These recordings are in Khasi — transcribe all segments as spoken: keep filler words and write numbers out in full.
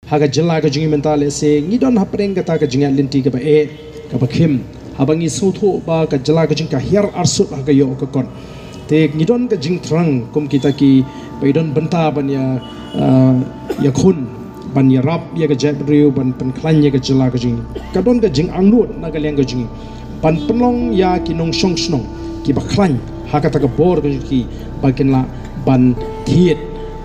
Ha ka jylla ka jong ngi mynta lehse ngi don hapdeng kata ka jingïaid lynti kaba eh, kaba khim. Haba ngi sngewthuh ba ka jylla ka jong ngi ka hiar arsut ha ka ïoh ka kot, te ngi don ka jingthrang kum kita kiba ïadon bynta ban ïa, ah, ïakhun, ban ïarap ïa ka jaitbynriew, ban pynkhlaiñ ïa ka jylla ka jong ngi. Ka don ka jingangnud na ka liang ka jong ngi ban pynlong ïa ki nongshong shnong kiba khlaiñ ha kata ka bor ka jong ki ba kin lah ban thied,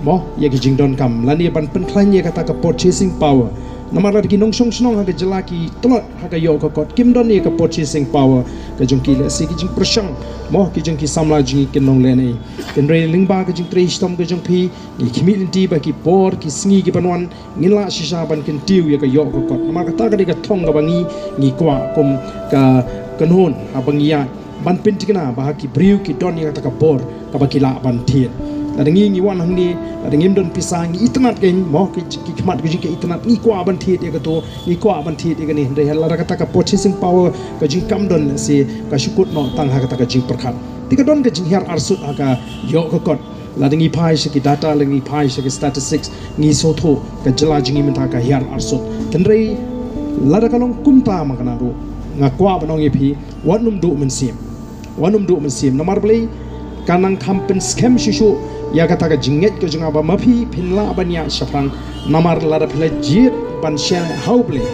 mo, ïa ki jingdonkam lane ban pynkhlaiñ ïa kata ka purchasing power. Namar lada ki nongshong shnong ha ka jylla ki tlot ha ka ïoh ka kot, kim don ïa ka purchasing power ka jong ki, lehse ki jingpyrshang, mo, ki jong ki samla jong ngi kin long lehnoh. Hynrei lyngba ka jingtrei shitom ka jong phi, ngi khmih lynti ba ki por ki sngi kiban wan ngin lah shisha ban kyntiew ïa ka ïoh ka kot. Namar kata ka dei ka thong kaba ngi, ngi kwah kum ka kynhun haba ngi ïaid ban pynthikna ba ha ki briew ki don ïa kata ka bor kaba ki lah ban thied. Lada ngi, ngi wan hangne, lada ngim don pisa, ngi itynnad kein, mo, ki, ki khmat ka jong ngi ka itynnad, ngi kwah ban thied ïa kato, ngi kwah ban thied ïa kane, hynrei lada kata ka purchasing power ka jong ngi kam don, lehse ka shu kut noh tang ha kata ka jingpyrkhat, te ka don ka jinghiar arsut ha ka ïoh ka kot. Lada ngi phai sha ki data, lada ngi phai sha ki statistics, ngi sngewthuh ka jylla jong ngi mynta ka hiar arsut. Hynrei lada ka long kumta ma kane ruh, nga kwah ban ong ïa phi, wat nym duh mynsiem. Wat nym duh mynsiem. Namar balei? Ka nang kham pynskhem shuh shuh ïa kata ka jingngeit ka jong nga ba ma phi phin lah ban ïaid shaphrang. Namar lada phi la jied ban shaniah ha U Blei,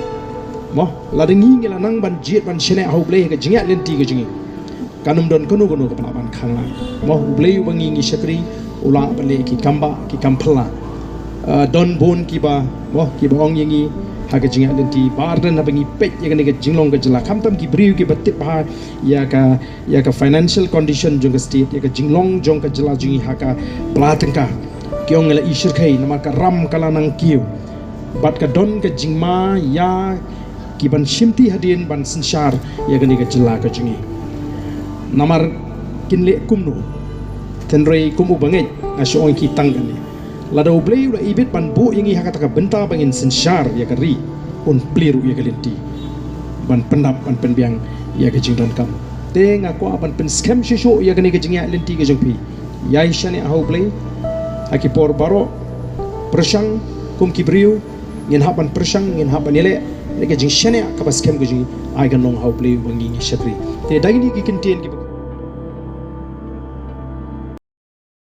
mo, lada ngi, ngi la nang ban jied ban shaniah ha U Blei ha ka jingïaid lynti ka jong ngi, kan ym don kano kano kaba lah ban khang lang. Mo, U Blei uba ngi, ngi shakri u lah ban leh ki kam bah, ki kam phylla. Ah, don bun kiba, mo, kiba ong ïa ngi ha ka jingïaid lynti, ba ardent haba ngi peit ïa kane ka jinglong ka jylla, khamtam ki briew kiba tip bha ïa ka, ïa ka financial condition jong ka state, ïa ka jinglong jong ka jylla jong ngi ha ka pla tyngka, ki ong ngi la i shyrkhei namar ka ram ka la nang kiew. Bad ka don ka jingma ïa ki ban shimti hadien ban synshar ïa kane ka jylla ka jong ngi. Namar kin leh kumno? Hynrei kum u bangeit, nga shu ong ïa ki tang kane. Lada U Blei u la ibit ban buh ïa ngi ha kata ka bynta ba ngin synshar ïa ka ri, un plie ruh ïa ka lynti ban pyndap, ban pynbiang ïa ka jingdonkam. Te nga kwah ban pynskhem shuh shuh ïa kane ka jingïaid lynti ka jong phi. Ïai shaniah ha U Blei ha ki por baroh. Pyrshang kum ki briew, ngin hap ban pyrshang, ngin hap ban ïaleh. Ïa ka jingshaniah kaba skhem ka jong ngi, ai kan long ha U Blei uba ngi, ngi shakri. Te da kine ki kyntien kiba